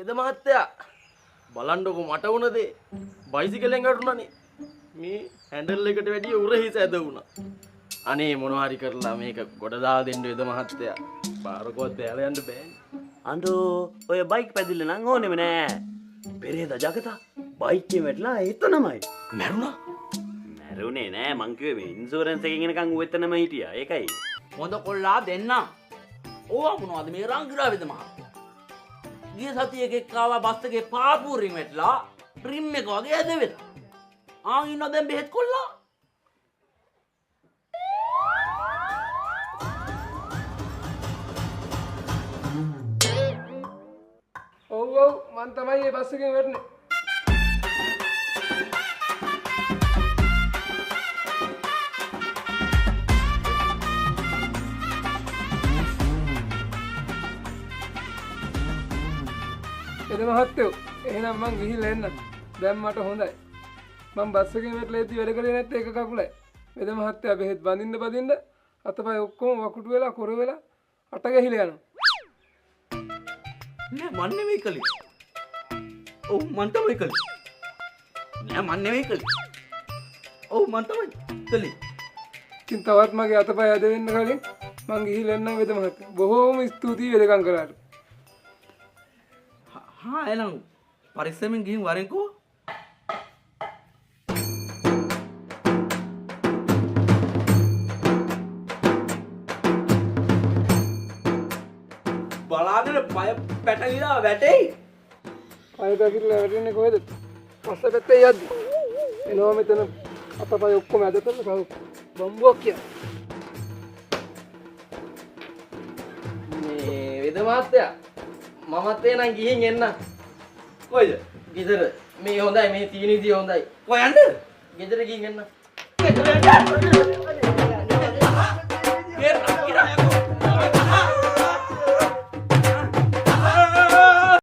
වෙද මහත්තයා, බලන්නකෝ මට වුණ දේ. බයිසිකලෙන් වැටුණානේ. මේ හැන්ඩල් එකට වැඩිය උරහිස ඇද වුණා. අනේ මොනවා හරි කරලා මේක ගොඩ දාලා දෙන්න වෙද මහත්තයා. පාරකවත් බෑලා යන්න බෑනේ. අඬෝ, ඔය බයික් පැදිල්ල නම් ඕනෙම නෑ. පෙරේද ජගතා බයික් එකෙන් වැටලා එතනමයි. මැරුණා? මැරුණේ නෑ, මං කිව්වේ මේ ඉන්ෂුරන්ස් එකෙන් එනකන් ඌ එතනම හිටියා. ඒකයි. හොඳ කොල්ලා දෙන්න. ඕවා මොනවද මේ රංගිරා වෙද මහත්තයා? ගිය සතියේ එකෙක් ආවා බස් එකේ පාපුරින් වැටලා රිම් එක වගේ ඇද වෙලා. ආන් ඉන්නවා දැන් බෙහෙත් කොල්ලා. ඔව් ඔව්, මං තමයි මේ බස් එකෙන් වැටුනේ. එද මහත්තයෝ, එහෙනම් මං ගිහිල්ලා එන්නම්. දැන් මට හොඳයි. මං බස් එකෙන් වැටලා එද්දි වැඩ කරේ නැත්තේ එක කකුලයි. වෙද මහත්තයා බෙහෙත් බඳින්න බඳින්න අතපය ඔක්කොම වකුටු වෙලා කොර වෙලා අට ගැහිලා යනවා. නෑ මන් නෙමෙයි කළේ. ඔව් මන් තමයි කළේ. නෑ මන් නෙමෙයි කළේ. ඔව් මන් තමයි කළේ. ඉතින් තවත් මගේ අතපය ඇද වෙන්න කලින් මං ගිහිල්ලා එන්නම් වෙද මහත්තයා. බොහෝම ස්තුතියි වෙදකම් කළාට. හා එහෙනම් පරිස්සමෙන් ගිහින් වරෙන්කෝ. බලාගෙන පය පැටලිලා වැටෙයි. පය පැටලිලා වැටෙන්නේ කොහෙද? පස්ස පැත්තේ යද්දි. එනවා මෙතන අතපය ඔක්කොම ඇද කරලා තව බම්බුවක් කියලා. මේ වෙද මහත්තයා, මමත් එහෙනම් ගිහින් එන්න. කොයිද? ගෙදර. මේ හොඳයි, මේ තියෙන විදිය හොඳයි. කොයි යන්නද? ගෙදර ගිහින් එන්න. ගෙදර යන්න.